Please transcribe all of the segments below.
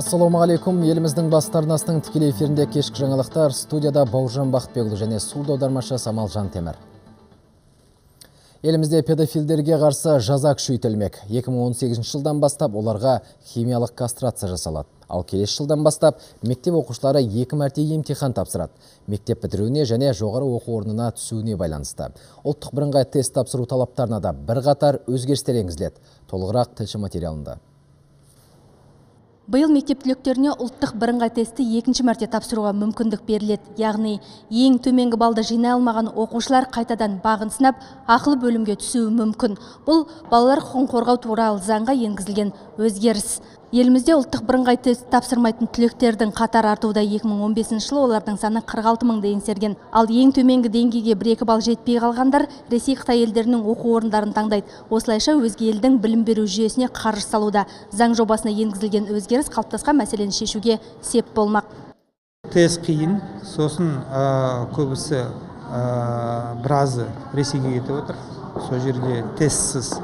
Ассалаумағалейкум. Еліміздің басты арнасының тікелей эфирінде кешкі жаңалықтар. Студияда Бауыржан Бақытбекұлы және сурдоаудармашы Самал Жантемір. Елімізде педофилдерге қарсы жаза күшейтілмек. 2018 жылдан бастап оларға химиялық кастрация жасалады. Ал келесі жылдан бастап мектеп оқушылары 2 мәрте емтихан тапсырады. Мектеп бітіруіне және жоғары оқу орнына түсуіне байланысты. Ұлттық бірыңғай тест тапсыру талаптарына да бірқатар өзгерістер енгізіледі. Толығырақ тілші материалында. Биыл мектеп түлектеріне ұлттық бірыңғай тестті екінші мәрте тапсыруға мүмкіндік беріледі. Яғни ең төменгі балды жинай алмаған оқушылар қайтадан бағын сынап, ақылы бөлімге түсуі мүмкін. Бұл балалар құқығын қорғау туралы заңға енгізілген өзгеріс. Елімізде ұлттық бірыңғай тест тапсырмайтын түлектердің қатары артуда. 2015 жылы олардың саны 46 мыңды еңсерген. Ал ең төменгі деңгейге 1-2 балл жетпей қалғандар Ресей, Қытай елдерінің оқу орындарын таңдайды. Осылайша өзге елдің білім беру жүйесіне қаржы салуда. Заң жобасына енгізілген өзгеріс қалыптасқан мәселені шешуге сеп болмақ. Тест қиын, сосын көбісі біразы Ресейге кетіп отыр. Сол жерде тестсіз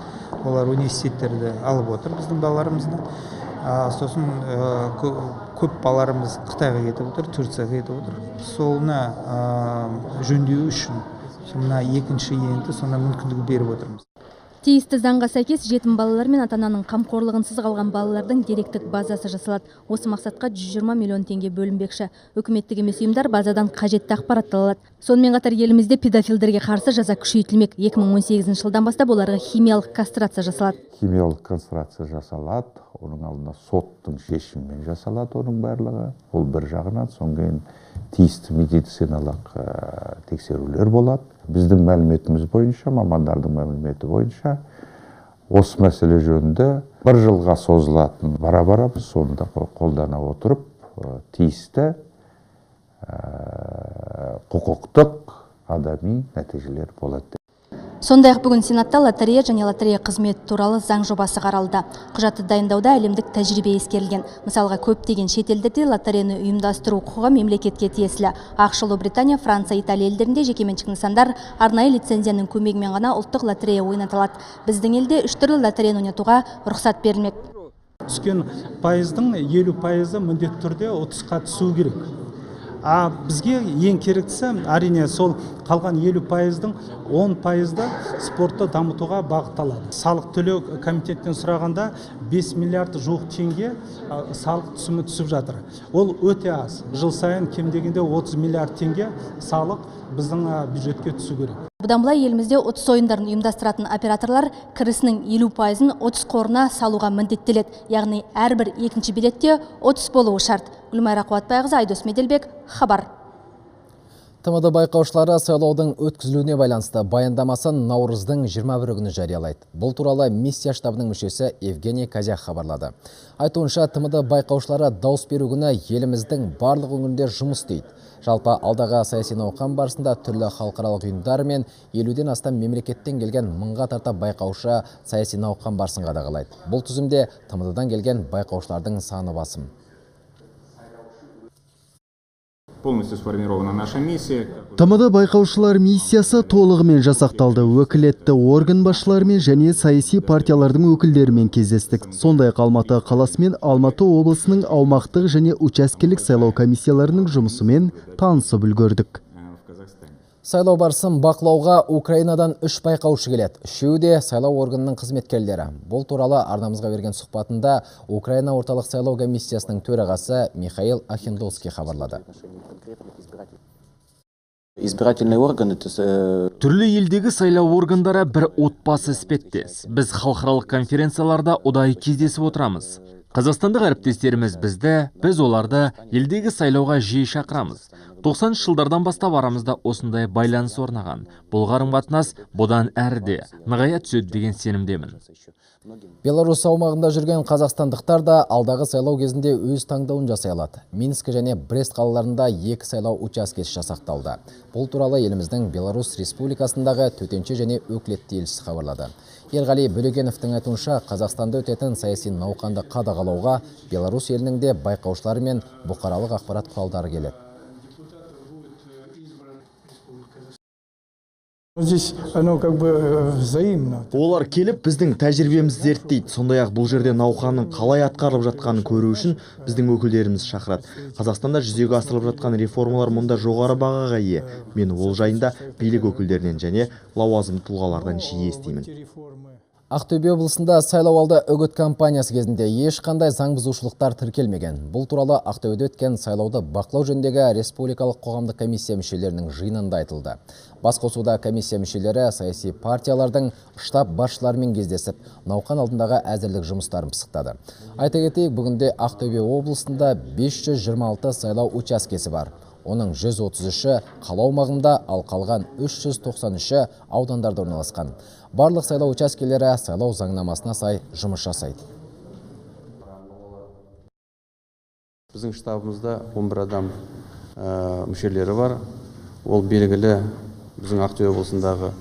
олар университеттерді алып отыр біздің балаларымызды. Сосын көп балаларымыз Қытайға кетіп отыр, Турцияға кетіп отыр. Соны жөндеу үшін мына екінші енді соны мүмкіндік беріп отырмыз. Тиісті заңға сәйкес жетім балалар мен ата-ананың қамқорлығынсыз қалған балалардың деректік базасы жасалады. Осы мақсатқа 120 миллион теңге бөлінбекші. Үкіметтік емес ұйымдар базадан қажетті ақпаратты алады. Сонымен қатар елімізде педофилдерге қарсы жаза күшейтілмек. 2018 жылдан бастап оларға химиялық кастрация жасалады. Химиялық кастрация жасалады, оның алдында соттың шешімімен жасалады оның барлығы. Ол бір жағынан, содан кейін тиісті медициналық тексерулер болады. Біздің мәліметіміз бойынша, мамандардың мәліметі бойынша, осы мәселе жөнінде бір жылға созылатын бара-бара біз соны да қолдана отырып, тиісті құқықтық адами нәтижелер болады. Сондай-ақ бүгін Сенатта лотерея және лотерея қызметі туралы заң жобасы қаралды. Құжатты дайындауда әлемдік тәжірибе ескерілген. Мысалға, көптеген шетелдерде лотереяны ұйымдастыру құқығы мемлекетке тиесілі. АҚШ, Ұлыбритания, Франция, Италия елдерінде жекеменшік нысандар арнайы лицензияның көмегімен ғана ұлттық лотерея ойната алады. Біздің елде 3 түрлі лотереяны ойнатуға рұқсат берілмек. Түскен пайыздың 50% міндетті түрде ұтысқа түсу керек. А бізге ең керектісі, әрине, сол қалған 50%-дың 10%-ды спортты дамытуға бағытталады. Салық төлеу комитеттен сұрағанда 5 миллиард жуық теңге салық түсімі түсіп жатыр. Ол өте аз. Жыл сайын кем дегенде 30 миллиард теңге салық біздің бюджетке түсу керек. Бұдан былай елімізде ұтыс ойындарын ұйымдастыратын операторлар кірісінің 50%-ын ұтыс қорына салуға міндеттеледі. Яғни әрбір екінші билетте ұтыс болуы шарт. Гүлмайра Қуатбайқызы, Айдос Меделбек, Хабар. ТМД байқаушылары сайлаудың өткізілуіне байланысты баяндамасын наурыздың 21 күні жариялайды. Бұл туралы миссия штабының мүшесі Евгений Козяк хабарлады. Айтуынша, ТМД байқаушылары дауыс беру күні еліміздің барлық өңірінде жұмыс істейді. Жалпы алдағы саяси науқан барысында түрлі халықаралық ұйымдар мен 50-ден астам мемлекеттен келген 1000-ға тарта байқаушы саяси науқан барысын қадағалайды. Бұл тізімде ТМД-дан келген байқаушылардың саны басым. Полностью сформирована наша миссия. ТМД байқаушылар миссиясы толығымен жасақталды. Өкілетті орган басшыларымен және саяси партиялардың өкілдерімен кездестік. Сондай-ақ Алматы қаласы мен Алматы облысының аумақтық және учаскелік сайлау комиссияларының жұмысымен танысып үлгердік. Сайлау барысын бақылауға Украинадан 3 байқаушы келеді. Үшеуі де сайлау органының қызметкерлері. Бұл туралы арнамызға берген сұхбатында Украина орталық сайлау комиссиясының төрағасы Михаил Ахендовский хабарлады. Избирательные органы, Түрлі елдегі сайлау органдары бір отбасы іспеттес. Біз халықаралық конференцияларда ұдайы кездесіп отырамыз. Қазақстандық әріптестеріміз бізді, біз оларды елдегі сайлауға жиі шақырамыз. 90 жылдардан бастап арамызда осындай байланыс орнаған. Бұл қарым-қатынас бұдан әрі де нығая түседі деген сенімдемін. Беларусь аумағында жүрген қазақстандықтар да алдағы сайлау кезінде өз таңдауын жасай алады. Минск және Брест қалаларында 2 сайлау учаскесі жасақталды. Бұл туралы еліміздің Беларусь Республикасындағы төтенше және өкілетті елшісі хабарлады. Ерғали Бөлегеновтің айтуынша, Қазақстанда өтетін саяси науқанды қадағалауға Беларусь елінің де байқаушылары мен бұқаралық ақпарат құралдары келеді. Здесь оно как бы взаимно. Олар келіп біздің тәжірибемізді зерттейді. Сондай-ақ бұл жерде науқанның қалай атқарылып жатқанын көру үшін біздің өкілдеріміз шақырады. Қазақстанда жүзеге асырылып жатқан реформалар мұнда жоғары бағаға ие. Мен ол жайында билік өкілдерінен және лауазымды тұлғалардан жиі естимін. Ақтөбе облысында сайлауалды үгіт кампаниясы кезінде ешқандай заң бұзушылықтар тіркелмеген. Бұл туралы Ақтөбеде өткен сайлауды бақылау жөніндегі республикалық қоғамдық комиссия мүшелерінің жиынында айтылды. Басқосуда комиссия мүшелері саяси партиялардың штаб басшыларымен кездесіп, науқан алдындағы әзірлік жұмыстарын пысықтады. Айта кетейік, бүгінде Ақтөбе облысында 526 сайлау учаскесі бар. Оның 133-і қала аумағында, ал қалған 393-і аудандарда орналасқан. Барлық сайлау учаскелері сайлау заңнамасына сай жұмыс жасайды. Біздің штабымызда 11 адам мүшелері бар. Ол белгілі біздің Ақтөбе облысындағы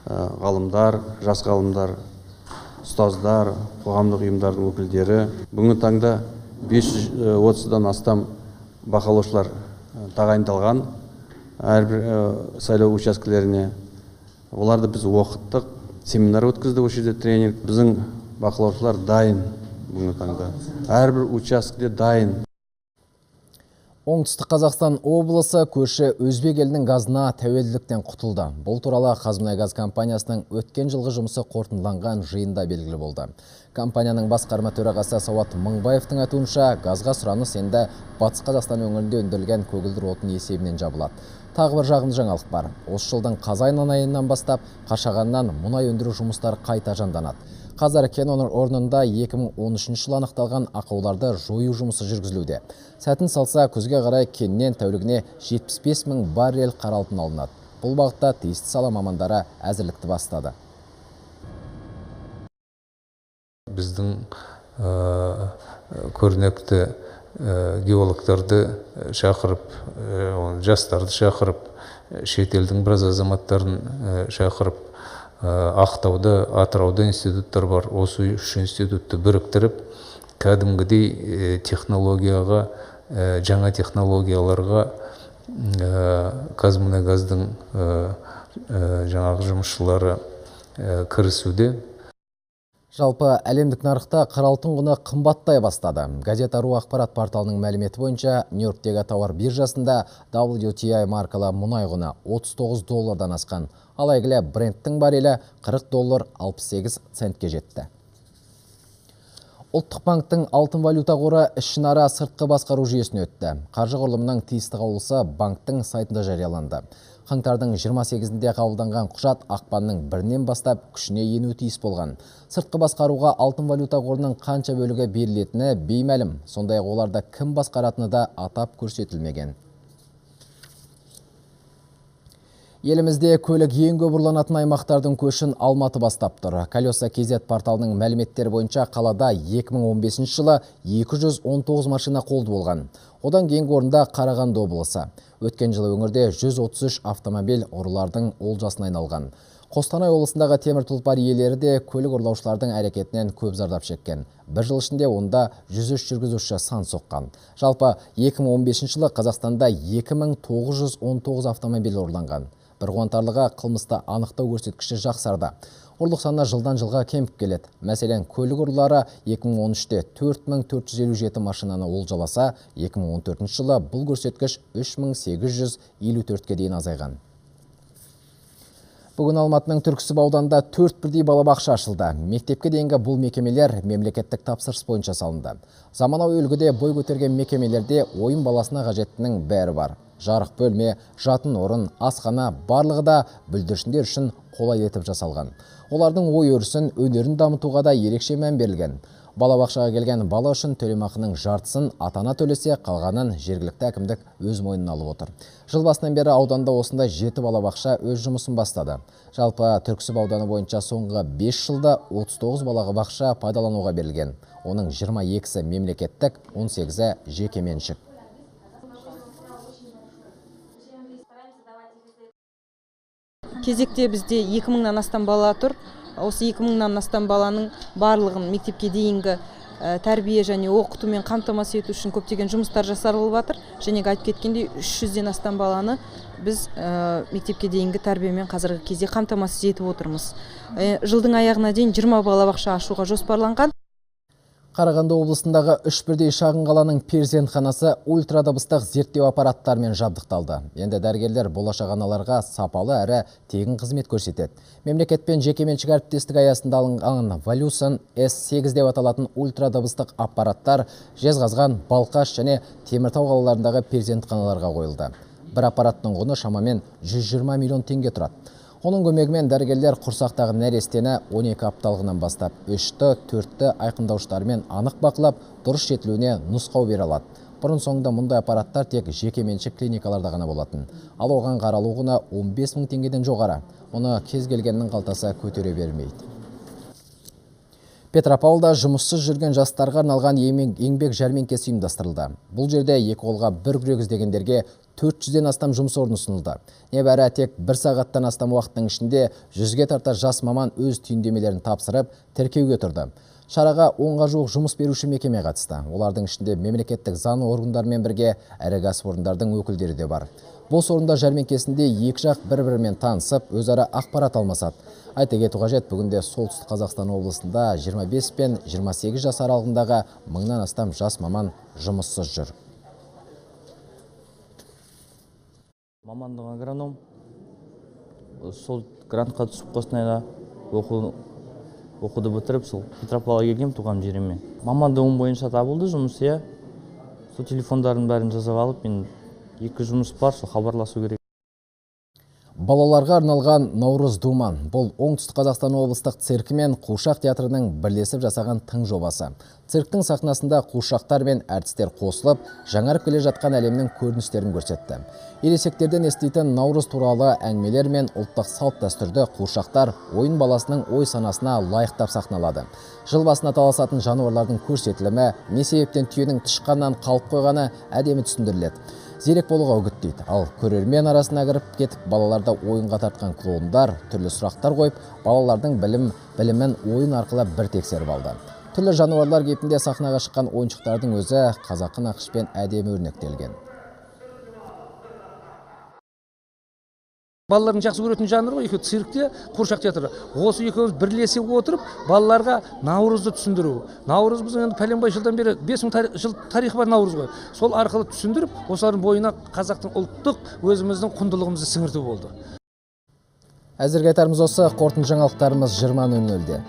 ғалымдар, жас ғалымдар, ұстаздар, қоғамдық ұйымдардың өкілдері. Бүгінгі таңда 530-дан астам бақылаушылар тағайындалған әрбір сайлау учаскелеріне. Оларды біз оқыттық, семинар өткіздік, осы жерде тренинг. Біздің бақылаушылар дайын бүгінгі таңда. Әрбір учаскеде дайын. Оңтүстік Қазақстан облысы көрші өзбек елінің газына тәуелділіктен құтылды. Бұл туралы Қазмұнайгаз компаниясының өткен жылғы жұмысы қорытындыланған жиында белгілі болды. Компанияның басқарма төрағасы Сауат Мыңбаевтың айтуынша, газға сұраныс енді Батыс Қазақстан өңірінде өндірілген көгілдір отын есебінен жабылады. Тағы бір жағымды жаңалық бар. Осы жылдың қазан айынан бастап Қашағаннан мұнай өндіру жұмыстары қайта жанданады. Қазір кен орнында 2013 жылы анықталған ақауларды жою жұмысы жүргізілуде. Сәтін салса, күзге қарай кеннен тәулігіне 75 мың баррель қара алтын алынады. Бұл бағытта тиісті сала мамандары әзірлікті бастады. Біздің көрнекті геологтарды шақырып, жастарды шақырып, шетелдің біраз азаматтарын шақырып, Ақтауда, Атырауда институттар бар. Осы үш институтты біріктіріп, кәдімгідей технологияға, жаңа технологияларға Қазмұнайгаздың жаңағы жұмысшылары кірісуде. Жалпы әлемдік нарықта қара алтын құны қымбаттай бастады. Газета.ру ақпарат порталының мәліметі бойынша Нью-Йорктегі тауар биржасында WTI маркалы мұнай құны 39 доллардан асқан. Ал әйгілі брендтің баррелі 40 доллар 68 центке жетті. Ұлттық банктің алтын валюта қоры ішінара сыртқы басқару жүйесіне өтті. Қаржы құрылымының тиісті қаулысы банктің сайтында жарияланды. Қаңтардың 28-інде қабылданған құжат ақпанның 1-нен бастап күшіне енуі тиіс болған. Сыртқы басқаруға алтын валюта қорының қанша бөлігі берілетіні беймәлім. Сондай-ақ оларды кім басқаратыны да атап көрсетілмеген. Елімізде көлік ең көп ұрланатын аймақтардың көшін Алматы бастап тұр. Колеса KZ порталының мәліметтері бойынша қалада 2015 жылы 219 машина қолды болған. Одан кейінгі орында Қарағанды облысы. Өткен жылы өңірде 133 автомобиль ұрылардың олжасына айналған. Қостанай облысындағы темір тұлпар иелері де көлік ұрлаушылардың әрекетінен көп зардап шеккен. Бір жыл ішінде онда 103 жүргізуші сан соққан. Жалпы 2015 жылы Қазақстанда 2919 автомобиль ұрланған. Бір қуантарлығы, қылмысты анықтау көрсеткіші жақсарды. Ұрлық саны жылдан жылға кеміп келеді. Мәселен, көлік ұрылары 2013-те 4457 машинаны олжаласа, 2014 жылы бұл көрсеткіш 3854-ке дейін азайған. Бүгін Алматының Түрксіб ауданында 4 бірдей балабақша ашылды. Мектепке дейінгі бұл мекемелер мемлекеттік тапсырыс бойынша салынды. Заманауи үлгіде бой көтерген мекемелерде ойын баласына қажеттінің бәрі бар. Жарық бөлме, жатын орын, асхана барлығы да бүлдіршіндер үшін қолай етіп жасалған. Олардың ой өрісін, өнерін дамытуға да ерекше мән берілген. Балабақшаға келген бала үшін төлемақының жартысын ата-ана төлесе, қалғанын жергілікті әкімдік өз мойнына алып отыр. Жыл басынан бері ауданда осындай 7 балабақша өз жұмысын бастады. Жалпы Түрксіб ауданы бойынша соңғы 5 жылда 39 балабақша пайдалануға берілген. Оның 22-сі мемлекеттік, 18-і жекеменшік. Кезекте бізде 2000-нан астам бала тұр. Осы 2000-нан астам баланың барлығын мектепке дейінгі тәрбие және оқытумен қамтамасыз ету үшін көптеген жұмыстар жасалып жатыр. Және айтып кеткендей, 300-ден астам баланы біз мектепке дейінгі тәрбиемен қазіргі кезде қамтамасыз етіп отырмыз. Жылдың аяғына дейін 20 балабақша ашуға жоспарланған. Қарағанды облысындағы үш бірдей шағын қаланың перзентханасы ультрадыбыстық зерттеу аппараттарымен жабдықталды. Енді дәрігерлер болашақ аналарға сапалы әрі тегін қызмет көрсетеді. Мемлекетпен жекеменшік әріптестік аясында алынған Voluson S8 деп аталатын ультрадыбыстық аппараттар Жезқазған, Балқаш және Теміртау қалаларындағы перзентханаларға қойылды. Бір аппараттың құны шамамен 120 миллион теңге тұрады. Оның көмегімен дәрігерлер құрсақтағы нәрестені 12 апталығынан бастап 3-ті, 4-ті айқындауыштармен анық бақылап, дұрыс жетілуіне нұсқау бере алады. Бұрын соңды мұндай аппараттар тек жекеменшік клиникаларда ғана болатын. Ал оған қаралу құны 15 мың теңгеден жоғары. Мұны кез келгеннің қалтасы көтере бермейді. Петропавлда жұмыссыз жүрген жастарға арналған еңбек жәрмеңкесі ұйымдастырылды. Бұл жерде екі қолға бір күрек іздегендерге 400-ден астам жұмыс орны ұсынылды. Небәрі тек бір сағаттан астам уақыттың ішінде 100-ге тарта жас маман өз түйіндемелерін тапсырып, тіркеуге тұрды. Шараға 10-ға жуық жұмыс беруші мекеме қатысты. Олардың ішінде мемлекеттік заң органдарымен бірге ірі кәсіпорындардың өкілдері де бар. Бос орындар жәрмеңкесінде екі жақ бір-бірімен танысып, өзара ақпарат алмасады. Айта кету қажет, бүгінде Солтүстік Қазақстан облысында 25 пен 28 жас аралығындағы мыңнан астам жас маман жұмыссыз жүр. Мамандығы агроном. Сол грантқа түсіп Қостанайда оқуды бітіріп, сол Петропавлға келгем туған жеріме. Мамандығым бойынша табылды жұмыс, иә. Сол телефондардың бәрін жазып алып, мен екі жұмыс бар, сол хабарласу керек. Балаларға арналған Наурыз думан. Бұл Оңтүстік Қазақстан облыстық циркі мен Қуыршақ театрының бірлесіп жасаған тың жобасы. Цирктің сахнасында қуыршақтар мен әртістер қосылып, жаңарып келе жатқан әлемнің көріністерін көрсетті. Ересектерден еститін Наурыз туралы әңгімелер мен ұлттық салт дәстүрді қуыршақтар ойын баласының ой санасына лайықтап сахналады. Жыл басына таласатын жануарлардың көрсетілімі, не себептен түйенің тышқаннан қалып қойғаны әдемі түсіндіріледі. Зерек болуға үгіттейді. Ал көрермен арасына кіріп кетіп, балаларды ойынға тартқан клоундар түрлі сұрақтар қойып, балалардың білімін ойын арқылы бір тексеріп алды. Түрлі жануарлар кейпінде сахнаға шыққан ойыншықтардың өзі қазақы нақышпен әдемі өрнектелген. Балалардың жақсы көретін жанры ғой, екеуі циркте, қуыршақ театры. Осы екеуміз бірлесе отырып, балаларға Наурызды түсіндіру. Наурыз біздің енді пәленбай жылдан бері 5000 жыл тарихы бар Наурыз ғой. Сол арқылы түсіндіріп, осылардың бойына қазақтың ұлттық өзіміздің құндылығымызды сіңірту болды. Әзірге айтарымыз осы, қорытынды жаңалықтарымыз 20:00-де.